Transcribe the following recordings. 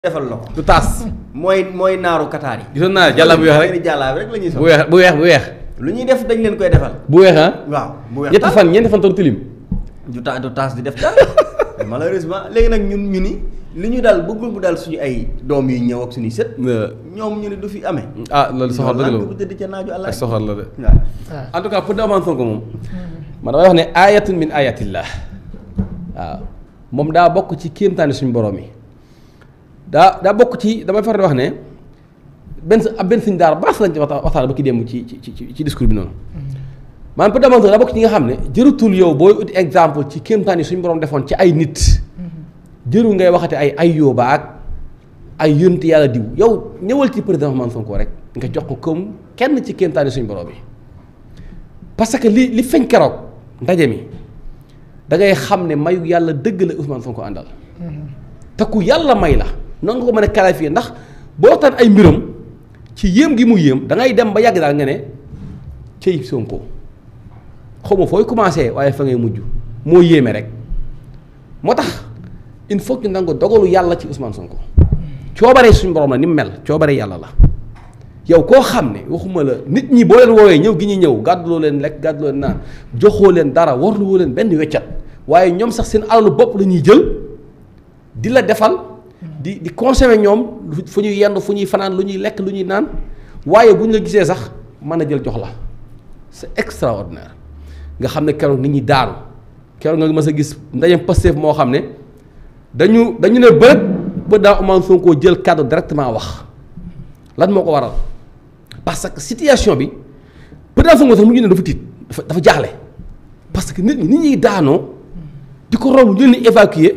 defal la ko du taas mooy naaru Qatar yi. gisoon naa jàllab bu weex rek jàllab rek la ñuy bu weex bu weex lu ñuy def dañ leen koy defal. bu weex ah. waaw bu weex ñeenti fan toog tilim. du taas di def dara malheureusement léegi nag ñu ni li ñu daal bëggul bu daal suñu ay doom yi ñëw ak suñuy sët. ñoom ñu ne du fi amee. Loolu soxal dëgg la bu tëdd ca naaju àll. soxal la de. waaw en tout cas pour Ousmane Sonko moom. man damay wax ne ayatun min ayatillah waaw moom daa bokk ci kéemtaani suñu borom yi. daa bokk ci damay faral di wax ne benn suñu daara baax lañ ci waxtaan ba ki démb ci discours bi noonu. maanaam pour Ousmane Sonko daa bokk ci ñi nga xam ne jërutul yow booy uti exemple ci kéemtaan yi suñu borom defoon ci ay nit. jërul ngay waxate ay yóoba ak ay yónti yàlla diw yow ñëwal ci président Ousmane Sonko rek nga jox ko comme kenn ci kéemtaan yi suñu borom bi. parce que li feeñ keroog ndaje mi da ngay xam ne mayu yàlla dëgg la Ousmane Sonko àndal. te ku yàlla may la. noonu nga ko mën a qualifier ndax boo waxtaan ay mbiram ci yéem gi mu yéem da ngay dem ba yàgg daal nga ne cëy Sonko xaw ma fooy commencé waaye fa ngay mujj moo yéeme rek moo tax il faut que ñu nangu dogalu yàlla ci Ousmane Sonko coobaree suñu borom la ni mu mel coobaree yàlla la yow koo xam ne waxuma la nit ñi boo leen woowee ñëw gi ñuy ñëw gàdduloo leen lekk gàdduloo leen naan joxoo leen dara warluwoo leen benn weccat waaye ñoom sax seen alalu bopp la ñuy jël di la defal. di consommer ñoom fu ñuy yendu fu ñuy fanaan lu ñuy lekk lu ñuy naan waaye bu ñu la gisee sax mën a jël jox la c'est extraordinaire nga xam ne keroog nit ñi daaru keroog nga mës a gis ndajem Pastef moo xam ne dañu ne bërëb ba daa Ousmane Sonko jël kàddu directement wax lan moo ko waral parce que situation bi président Sonko sax mu ngi ne dafa tiit dafa jaaxle parce que nit ñi daanoo di ko romb ñu leen évacuer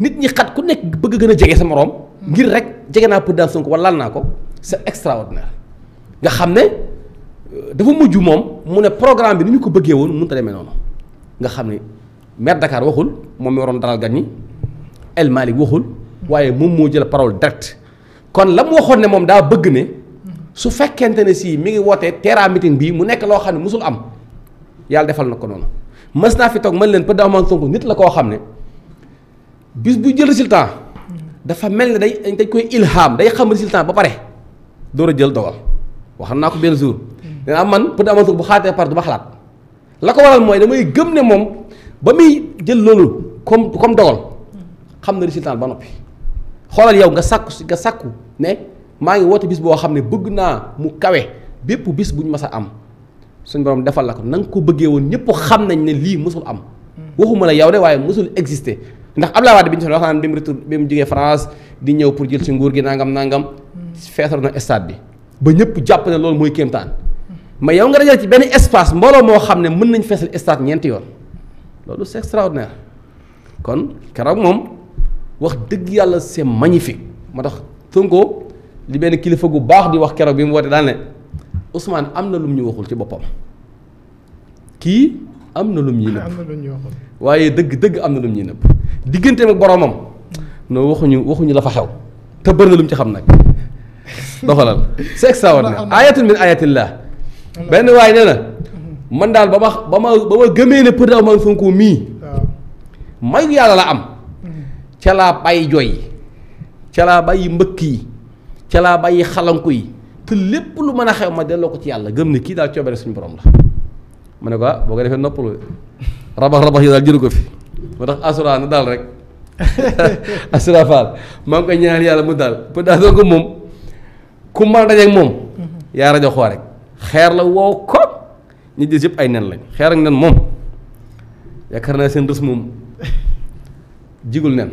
nit ñi xat ku nekk bëgg gën a jege sa moroom ngir rek jege naa président Sonko wala laal naa ko c'est extraordinaire nga xam ne dafa mujj moom mu ne programme bi ni ñu ko bëggee woon mënut a demee noonu nga xam ne maire Dakar waxul moom mi waroon dalal gan ñi El Malick waxul waaye moom moo jël parole direct kon la mu waxoon ne moom daa bëgg ne su fekkente ne si mi ngi wootee terrain meeting bii mu nekk loo xam ne musul am yàlla defal na ko noonu mës naa fi toog mën leen président Ousmane Sonko nit la koo xam ne. bis bu jël résultat dafa mel ne dañ koy ilham day xam résultat ba pare door a jël dogal waxam naa ko benn jour dina man pour Ousmane Sonko bu xaatee par du ma xalaat la ko waral mooy damay gëm ne moom ba muy jël loolu comme dogal xam na résultat ba noppi xoolal yow nga sàkku ne maa ngi woote bis boo xam ne bëgg naa mu kawe bépp bis bu ñu mas a am suñ borom defal la ko na nga ko bëggee woon ñëpp xam nañ ne lii mësul am waxuma la yow de waaye mësul exister ndax Abdoulaye Wade bi ñu soxla wax naan bi mu retour bi mu jógee France di ñëw pour jël ci nguur gi nangam feesal na stade bi ba ñëpp jàpp ne loolu mooy kéemtaan mais yow nga dajal ci benn espace mbooloo moo xam ne mën nañ feesal stade ñeenti yoon loolu c'est extraordinaire kon keroog moom wax dëgg yàlla c'est magnifique moo tax Sonko li benn kilifa gu baax di wax keroog bi mu woote daal ne Ousmane am na lu mu ñu waxul ci boppam kii am na lu mu ñuy nëbb waaye dëgg am na lu mu ñuy nëbb digganteem ak boromam non waxuñu la fa xew te bëri na lu mu ci xam nag doxalal c'est extraordinaire ayatun min ayatillah benn waay nee na man daal ba ma gëmee ne président Ousmane Sonko mii mayu yàlla la am ca laa bàyyi jooy yi ca laa bàyyi mbëkk yi ca laa bàyyi xalanku yi te lépp lu mën a xew ma delloo ko ci yàlla gëm ne kii daal coobare suñu borom la ma ne ko boo ko defee noppalu rabax yi daal jëru ko fi moo tax asura na daal rek asura Fall maa ngi koy ñaan yàlla mu daal peut être ko moom ku mën a dajeeg moom yaa rajo xoo rek xeer la wow ko ñu gis yëpp ay nen lañ xeer ak nen moom yaakaar naa seen rës moom jigul nen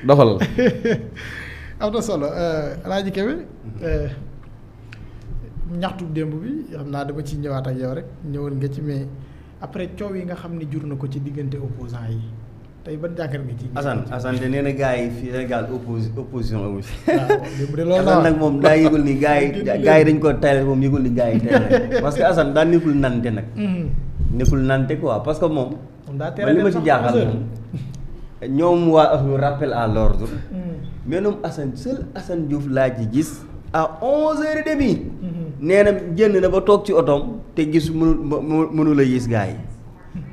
doxal la am na solo Alaaji Kébé ñaxtu démb bi xam naa dama ciy ñëwaat ak yow rek ñëwoon nga ci mais après coow yi nga xam ne jur na ko ci diggante opposant yi tey ban jàngat nga ci. Assane de nee na gars yi fii Sénégal opposition amul. waaw Assane nag moom daa yëgul ni gars yi dañ ko tayal moom yëgul ni gars yi tayal parce que Assane daa nekkul nante nag. nekkul nante quoi parce que moom. li ma ci jaaxal moom ñoom waa ahlu rappel à l'ordre mais ñoom Assane Diouf laa ci gis à 11h30. nee na génn na ba toog ci otoom te gis mënu la gis gars yi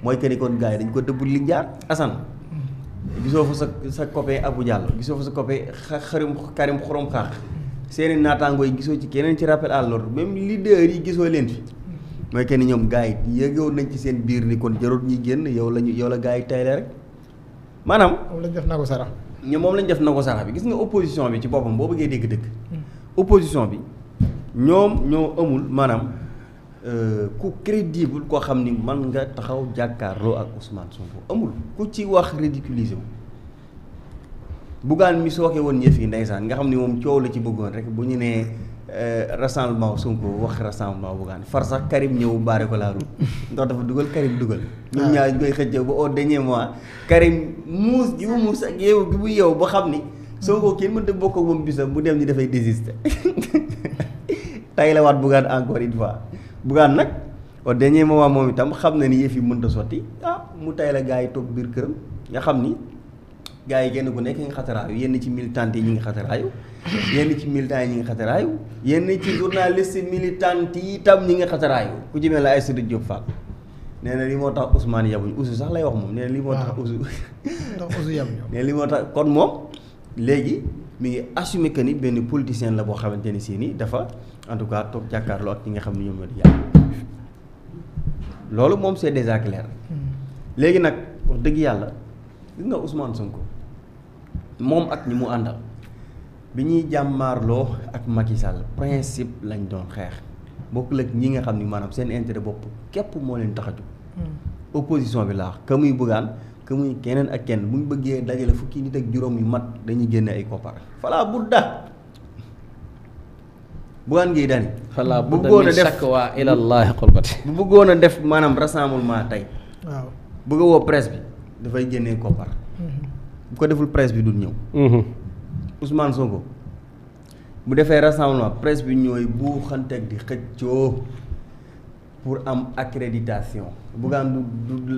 mooy que ni kon gars yi dañ ko dëbbul li jaar Assane gisoo fa sa copain Abou Diallo gisoo fa sa copain Karim Xurum Xax seeni naataangoo yi gisoo ci keneen ci rappel à l'ordre même leader yi gisoo leen fi mooy kenn ñoom gars yi yëgoon nañ ci seen biir ni kon jarut ñuy génn yow la gars yi tayle rek maanaam. moom lañ def na ko sarax. moom lañ def na ko sarax bi gis nga opposition bi ci boppam boo bëggee dégg dëgg. opposition bi ñoom ñoo amul maanaam ku crédible koo xam ni mën nga taxaw jàkkaarloo ak Ousmane Sonko amul ku ci wax ridiculiser wu. Bougane mi sooke woon ñëf yi ndeysaan nga xam ni moom coow la ci bëggoon rek bu ñu nee rassemblement Sonko wax rassemblement Bougane far sax Karim ñëw baare ko laa route ndax dafa dugal Karim dugal. ñun ñaar ñu koy xëccëw ba au dernier mois Karim muus gi mu muus ak yeewu gi mu yeewu ba xam ni Sonko kenn mënta bokk ak moom bisam bu dem ni dafay désister tay la waat Bougane encore une fois Bougane nag au dernier moment moom itam xam na ni yëf yi mënta sotti mu tay la gars yi toog biir këram nga xam ni. gaa yi genn ku nekk nga xataraayu yenn ci militant yi ñi ngi xataraayu yenn ci militant yi ñi ngi xataraayu yenn ci journaliste militant yi itam ñi ngi xataraayu ku ci mel la Aïssatou Diop Fall nee na li moo tax Ousmane yabuñ Oussou sax lay wax moom nee na li moo tax Oussou yabuñ nee na li moo tax kon moom léegi mi ngi assumé que ni benn politicien la boo xamante ni si ni dafa en tout cas toog jàkkaarloo ak ñi nga xam ne ñoom ñoo di yàlla loolu moom c'est déjà clair léegi nag wax dëgg yàlla gis nga Ousmane Sonko moom ak ñi mu àndal bi ñuy jàmmaarloo ak Macky Sall principe lañ doon xeex bokkul ak ñi nga xam ni maanaam seen intérêt bopp képp moo leen tax a jóg opposition bi laa ka muy Bougane ka muy keneen ak kenn bu ñu bëggee dajale fukki nit ak juróom yu mat dañuy génne ay koppar falaa budda Bougane Gueye Dany falaa budda min shakwa ila Allah qurbati bu bëggoon a def maanaam rassemblement tey waaw bëgg a woo presse bi dafay génnee koppar bu ko deful presse bi du ñëw Ousmane Sonko bu defee rassemblement presse bi ñooy bu xanteeg di xëccoo pour am accréditation Bougane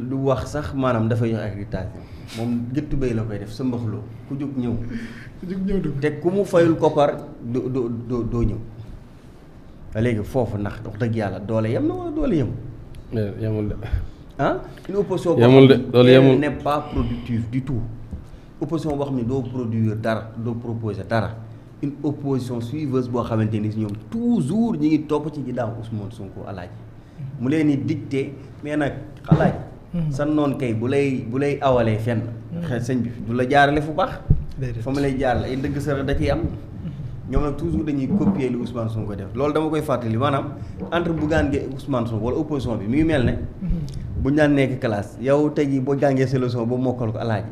du wax sax maanaam dafay jox accréditation moom gëttu bay la koy def sa mbaxloo ku jóg ñëw te ku mu fayul koppar doo ñëw léegi foofu ndax wax dëgg yàlla doole yem na wala doole yem yemul de une opposition yemul de loolu yemul n'est pas productive du tout opposition boo xam ne doo produire dara doo proposer dara une opposition suiveuse boo xamante ni ñoom toujours ñi ngi topp ci ginnaaw Ousmane Sonko alaaji mu leen di dicté mais nag xalaaj sa noon kay bu lay awalee fenn sëñ bi du la jaarale fu baax fa mu lay jaarale ay dëgg sa da ciy am ñoom nag toujours dañuy copier li Ousmane Sonko def loolu dama koy fàttali maanaam entre Bougane Gueye Ousmane Sonko wala opposition bi mi ngi mel ne bu ñu daan nekk classe yow tey jii boo jàngee sa leçon ba mokkal ko alaaji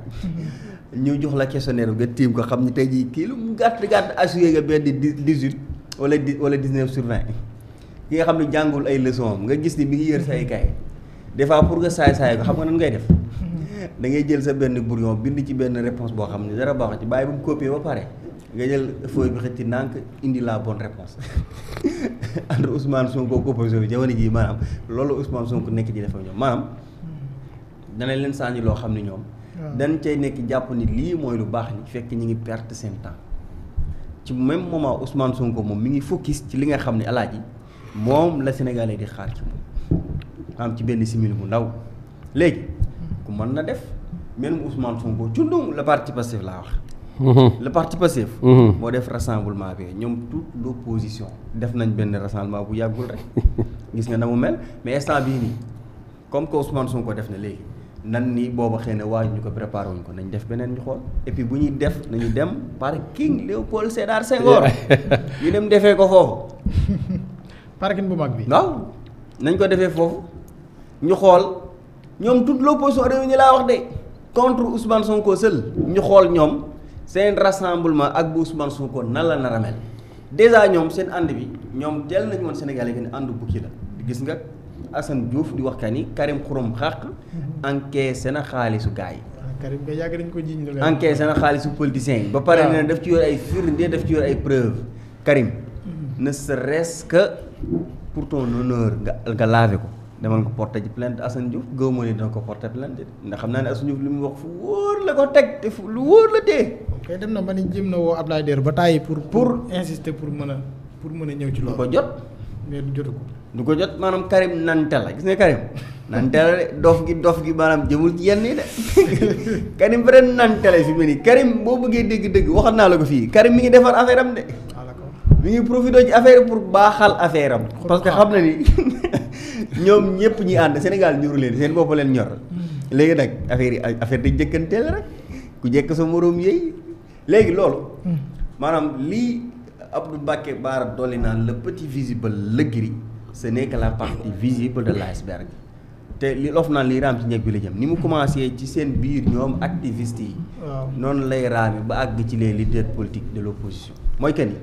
ñu jox la questionnaire nga tiim ko xam ni tey jii kii lu mu gàtt assuré nga benn 18 wala 19/20 ki nga xam ne jàngul ay leçon am nga gis ni mi ngi yër sa ay kay des fois pour nga saay ko xam nga nan ngay def da ngay jël sa benn brouillon bind ci benn réponse boo xam ne dara baax ci bàyyi ba mu copier ba pare nga jël feuille bi xëcc nànk indi la bonne réponse entre Ousmane Sonko ak opposition bi jamono jii maanaam loolu Ousmane Sonko nekk ci def ak ñoom maanaam dana leen sànni loo xam ne ñoom dañ cay nekk jàpp ni lii mooy lu baax ni fekk ñi ngi perte seen temps ci même moment Ousmane Sonko moom mi ngi focus ci li nga xam ne alaaji moom la Sénégalais di xaar ci moom am ci benn simili bu ndaw léegi ku mën na def même Ousmane Sonko cundum le parti Pastef laa wax le parti Pastef moo def rassemblement bi ñoom toute l'opposition def nañ benn rassemblement bu yàggul rek gis nga na mu mel mais instant bii nii comme que Ousmane Sonko def na léegi nan ni booba xëy na waaju ñu ko préparé wuñ ko nañ def beneen ñu xool et puis bu ñuy def nañu dem parking Léopold Sédar Senghor ñu dem defee ko foofu parking bu mag bi waaw nañ ko defee foofu ñu xool ñoom toute l'opposition réunie laa wax de contre Ousmane Sonko seul ñu xool ñoom seen rassemblement ak bu Ousmane Sonko nan la nar a mel déjà ñoom seen ànd bi ñoom teel nañu woon Sénégalais que ne ànd bukki la gis nga Assane Diouf di wax ka ni Karim Xurum Xaq encaissé na xaalisu gars yi. Karim nga yàgg dañ ko jiiñ lu encaissé na xaalisu politiciens yi. ba pare ne daf ci yor ay firnde daf ci yor ay preuves Karim ne serait-ce que pour ton honneur nga laver ko demal ko porter ci plainte Assane Diouf gëw ma ne dina ko porter plainte ndax xam naa ne Assane Diouf li mu wax fu wóor la ko teg te fu lu wóor la tee. kay dem na ba ni jëm na woo Abdoulaye Der ba tàyyi pour insister pour mën a ñëw ci loolu. ko jot mais du jotu ko. du ko jot maanaam Karim nante la gis nga Karim nante la de dof gi maanaam jëmul ci yenn yi de Karim vrai nante la fi mu ne nii Karim boo bëggee dégg-dëgg waxat naa la ko fii Karim mi ngi defar affaire am de. mi ngi profité ci affaire pour baaxal affaire am. parce que xam na ni ñoom ñëpp ñi ànd Sénégal ñoru leen seen bopp leen ñor. léegi nag affaire di jëkkanteel rek ku jekk sa moroom yéey léegi loolu. maanaam lii Abdou Mbacké Bara dolli naan le petit visible le gris ce n'est que la partie visible de l'iceberg te li lof naan liy raam ci ñeg bi la jëm ni mu commencé ci seen biir ñoom activistes yi. noonu lay raame ba àgg ci les leaders politiques de l'opposition mooy que ni.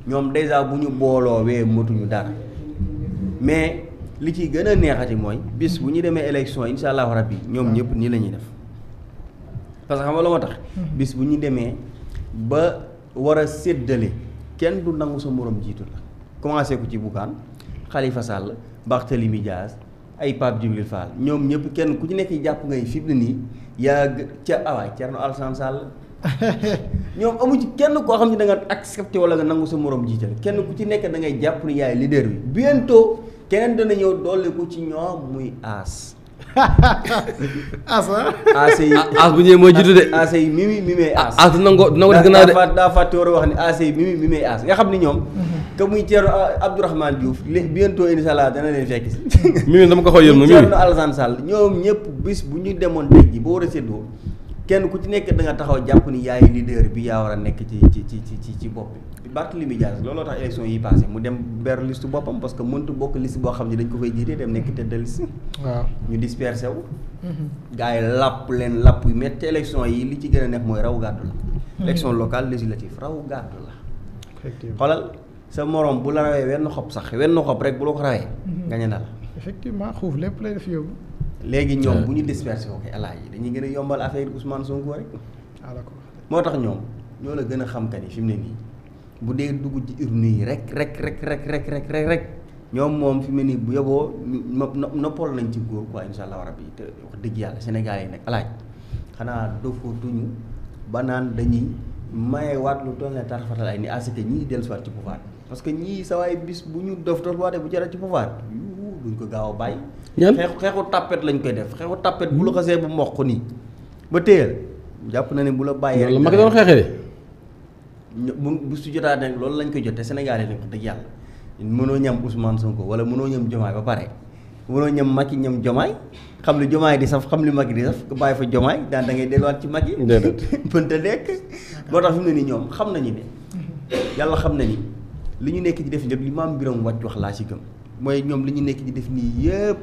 ñoom déjà bu ñu booloowee motuñu dara mais li ciy gën a neexati mooy bis bu ñu demee élection insha allahu rabbi ñoom ñëpp nii la ñuy def parce que xam nga la moo tax. bis bu ñu demee ba war a séddale kenn du nangu sa morom jiitu la commencé ko ci Bougane Khalifa Sall Barthélémy Dias ay Pape Djibril Fall ñoom ñëpp kenn ku ci nekk jàpp ngay fi mu ne nii yaa ca awaay Thierno Alassane Sall. ñoom amu ci kenn koo xam ne da nga accepté wala nga nangu sa morom jiital kenn ku ci nekk da ngay jàpp ni yaay leader bi bientôt keneen dana ñëw dolli ko ci ñoom muy aas. aas yi aas bu ñëwee mooy jiitu de. aas yi mimi aas. aas dina ko def gannaaw de daa fàtte war a wax ni aas yi mimi aas nga xam ni ñoom. que muy Thierno Abdourahmane Diouf bientôt incha allah dana leen fekk si. mimi dama ko xool yoon moom Thierno Alassane Sall ñoom ñëpp bis bu ñu demoon tey ji boo war a séddoo. kenn ku ci nekk da nga taxaw jàpp ni yaay leader bi yaa war a nekk ci bopp bi Barthélémy Dias looloo tax élection yi passé mu dem ber liste boppam parce que mëntu bokk liste boo xam ne dañ ko fay jiite dem nekk tête de liste. waaw ñu dispersé wu. gars yi lapp yu métti élection yi li ci gën a nekk mooy raw gàddu la. élection locale législative raw gàddu la. effectivement xoolal sa morom bu la rawee wenn xob rek bu la ko rawee. gañe na la. effectivement xuuf lépp lay def yóbbu. léegi ñoom bu ñu dispersé ko alaaji dañuy gën a yombal affaire Ousmane Sonko rek. moo tax ñoom ñoo la gën a xam ka ni fi mu ne nii bu dee dugg ci urne yi rek ñoom moom fi mu ne nii bu yoboo noppal nañ ci góor quoi insha allah rabbi te wax dëgg yàlla Sénégal yi nag alaaj xanaa dofatuñu ba naan dañuy mayewaat lu toll ne tarfatal ay ni à ce que ñii dellusiwaat ci pouvoir parce que ñii sawaay bis bu ñu dof waatee bu jarat ci pouvoir duñ ko gaaw a bàyyi. xeexu tàppet lañ koy def xeexu tàppet bu la xasee bu mokk nii ba téyal jàpp na ne bu la bàyyee rek la ma ko doon xeexee bu su jotaa nag loolu lañ koy jot te Sénégal yi nag dëgg yàlla mënoo ñam Ousmane Sonko wala mënoo ñam Diomaye ba pare mënoo ñam Macky ñam Diomaye xam li Diomaye di saf xam li Macky di saf nga bàyyi fa Diomaye daan da ngay delluwaat ci Macky mënta nekk moo tax fi mu ne nii ñoom xam nañu ne yàlla xam na ni li ñu nekk ci def lépp li maam Biram wàcc wax laa ci gëm mooy ñoom li ñu nekk di def nii yëpp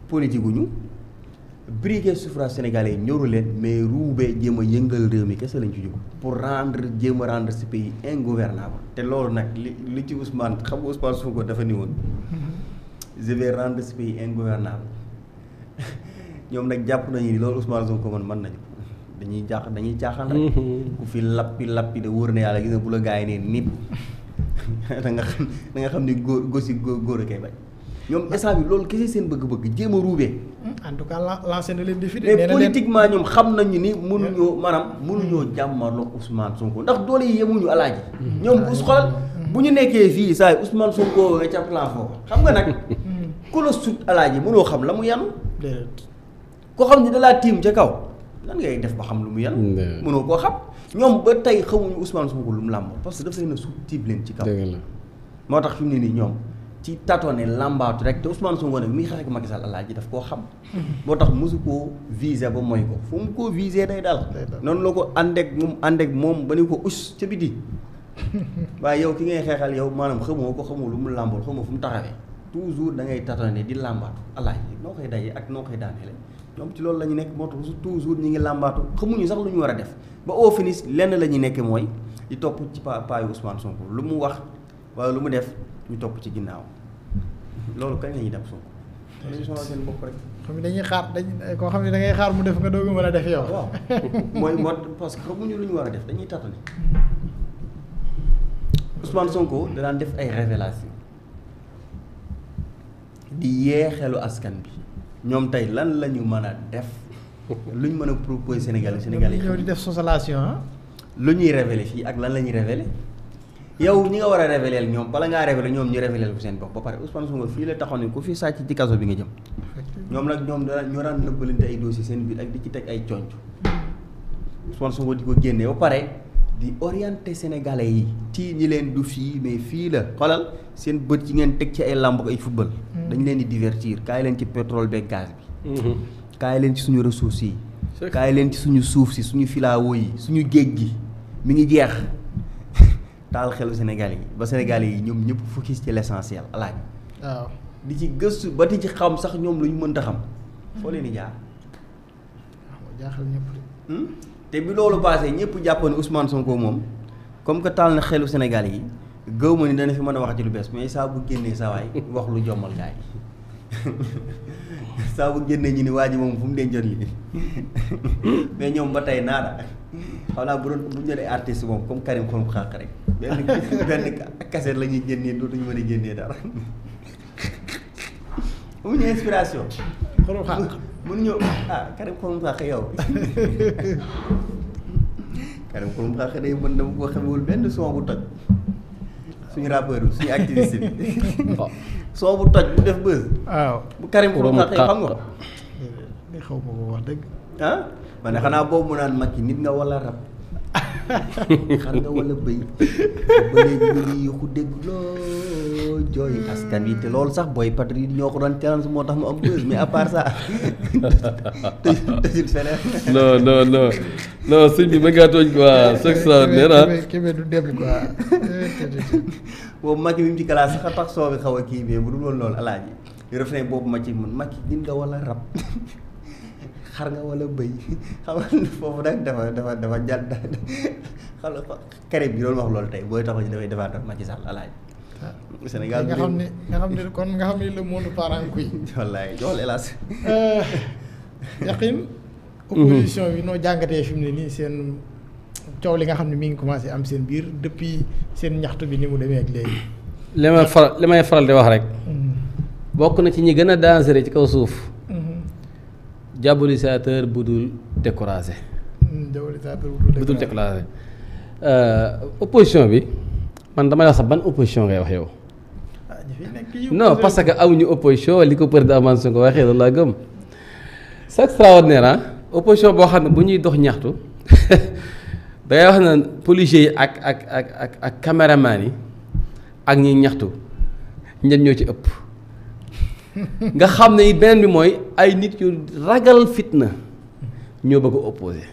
politique gu ñu briguer suffrage sénégalais yi ñoru leen mais ruubee jéem a yëngal réew mi kese lañ ci jóg pour jéem a rendre ce pays ingouvernable te loolu nag li ci Ousmane xam nga Ousmane Sonko dafa ni woon je vais rendre ce pays ingouvernable ñoom nag jàpp nañu ni loolu Ousmane Sonko mën nañu dañuy caaxaan rek ku fi lappi de wóor na yàlla gis nga bu la gaa yi ne nit da nga xam ni góor a koy bañ ñoom instant bi loolu kese seen bëgg-bëgg jéem a ruubee. en tout cas lancé na leen défi. mais politiquement ñoom xam nañu ni mënuñoo jàmmarloo Ousmane Sonko ndax doole yi yemuñu alaaji. ñoom bu xoolal bu ñu nekkee fii saa yi Ousmane Sonko nga ca plan foofu xam nga nag. ku la sut alaaji mënoo xam la mu yanu. koo xam ne da laa tiim ca kaw lan ngay def ba xam lu mu yanu. mënoo koo xam ñoom ba tey xamuñu Ousmane Sonko lu mu làmb parce que daf leen a sut tiib leen ci kaw. moo tax fi mu ne nii ñoom. ci tatoone làmbaatu rek te Ousmane Sonko nag muy xeex ak Macky Sall alaaji daf koo xam. moo tax mosu koo viser ba mooy ko fu mu koo viser day dal. noonu la ko àndeek moom ba ni ko us ca biti waaye yow ki ngay xeexal yow maanaam xamoo lu mu làmbool xamoo fu mu taxawee toujours da ngay tatoone di làmbaatu alaaji noo koy dajee ak noo koy daaneele ñoom ci loolu la ñu nekk moo tax toujours ñi ngi làmbaatu xamuñu sax lu ñu war a def ba au finish lenn la ñuy nekk mooy di topp ci paayu Ousmane Sonko lu mu wax wala lu mu def ñu topp ci ginnaaw loolu kañ la ñuy dem Sonko. dañuy sonal seen bopp rek. xam ne dañuy xaar koo xam ne da ngay xaar mu def nga doog a mën a def yow. waaw mooy parce que xamuñu lu ñu war a def dañuy tàttali. Ousmane Sonko da daan def ay révélation di yee xelu askan bi ñoom tey lan la ñu mën a def lu ñu mën a proposer Sénégal yi. ñëw di def sosolation lu ñuy révélé fii ak lan la ñuy révélé yow ñi nga war a révéler ñoom bala ngaa révéler ñoom ñu révéler ko seen bopp ba pare Ousmane Sonko fii la taxaw ne ku fi sàcc ci kaso bi nga jëm. ñoom nag ñoo daan nëbbalante ay dossier seen biir ak di ci teg ay conc Ousmane Sonko di ko génne ba pare di orienter sénégalais yi ci ñi leen du fii mais fii la xoolal seen bët yi ngeen teg ci ay làmb ak ay football. dañ leen di divertir kaay leen ci pétrole beeg gaz bi. kaay leen ci suñu ressources yi. kaay leen ci suñu suuf si suñu filao yi suñu géej gi mi ngi jeex taal xelu Sénégal yi ba Sénégalais yi ñoom ñëpp focus ci l'essentiel alaaj waaw di ci gëstu ba di ci xam sax ñoom lu ñu mënta xam foo leen di jaar. waaw jaaxal ñëpp te bi loolu passé ñëpp jàppoon Ousmane Sonko moom comme que taal na xelu Sénégal yi gëw ma ni dana fi mën a wax ci lu bees mais saa bu génnee saa waay wax lu jommal gaay saa bu génnee ñu ni waa ji moom fu mu dencoon lii mais ñoom ba tey naada xam naa bu ñu jëlee artiste moom comme Karim Xrum Xax rek benn cassette la ñuy génnee dootuñu mën a génnee dara amuñu inspiration. Xrum Xax mënuñu Karim Xrum Xax yow Karim Xrum Xax day mën dama ko xamewul benn son bu toj suñu rappeur bi suñu activiste bi son bu toj bu def buzz. waaw bu Karim Xrum Xax xam nga. li xaw ma ko wax dëgg. ma ne xanaa boobu mu naan Macky nit nga wala rab xar nga wala bëy ba léegi ñu ngi yokku dégg loo jooy askan wi te loolu sax booy patrie yi ñoo ko doon challenge moo tax mu am buzz mais à part ça tëjul feneen. non sëñ bi ma ngaa tooñ quoi c'est extraordinaire Kébé du dem quoi. boobu Macky bi mu ci classe sax a tax soo bi xaw a kii mais bu dul woon loolu alaaji refrain boobu ma ci mën Macky nit nga wala rab xar nga wala bëy xam nga foofu nag dafa jàll xam nga Karim bi doon wax loolu tey booy taxaw ci dafay defaat Macky Sall alaaj Sénégal nga xam ne kon nga xam ne le monde part en couille. wallaay joxal hélas. Yakhine. opposition bi noo jàngatee fi mu ne nii seen coow li nga xam ne mi ngi commencé am seen biir depuis seen ñaxtu bi ni mu demee ak léegi. li may faral di wax rek. bokk na ci ñi gën a dangereux ci kaw suuf. diabolisateur bu dul découragé. diabolisateur bu dul découragé. opposition bi man damay wax sax ban opposition ngay wax yow. non parce que amuñu opposition li ko président Ousmane Sonko waxee loolu laa gëm. c'est extraordinaire opposition boo xam ne bu ñuy dox ñaxtu dangay wax na policiers yi ak caméraman yi ak ñiy ñaxtu ñen ñoo ci ëpp. nga xam ne beneen bi mooy ay nit yu ragal fitna ñoo bëgg a opposé